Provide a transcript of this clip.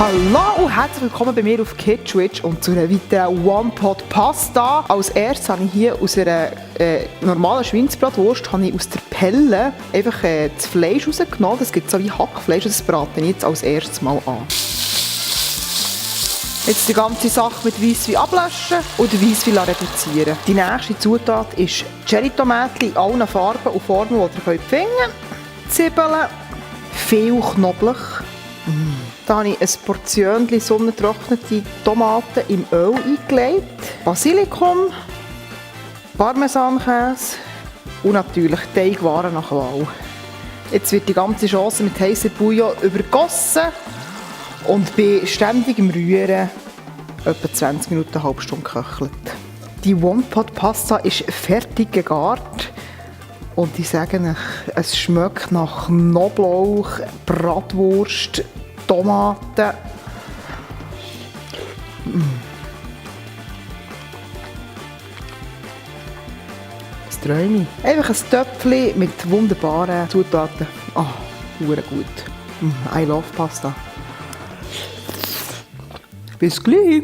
Hallo und herzlich willkommen bei mir auf Kitschwitch und zu einer weiteren One-Pot-Pasta. Als erstes habe ich hier aus einer normalen Schweinsbratwurst aus der Pelle einfach das Fleisch rausgenommen. Das gibt so wie Hackfleisch und das brate ich jetzt als erstes mal an. Jetzt die ganze Sache mit Weisswein ablöschen und den Weisswein reduzieren. Die nächste Zutat ist Cherrytomaten in allen Farben und Formen, die ihr finden könnt. Zwiebeln, viel Knoblauch. Da habe ich ein Portion sonnentrocknete Tomaten im Öl eingelegt, Basilikum, Parmesankäse und natürlich Teigwaren nach Wahl. Jetzt wird die ganze Chance mit heißem Bouillon übergossen und bei ständigem Rühren etwa 20 Minuten, eine halbe Stunde geköchelt. Die One-Pot-Pasta ist fertig gegart. Und ich sage euch, es schmeckt nach Knoblauch, Bratwurst, Tomaten. Das träume ich. Einfach ein Töpfchen mit wunderbaren Zutaten. Ah, hure gut. I love Pasta. Bis gleich.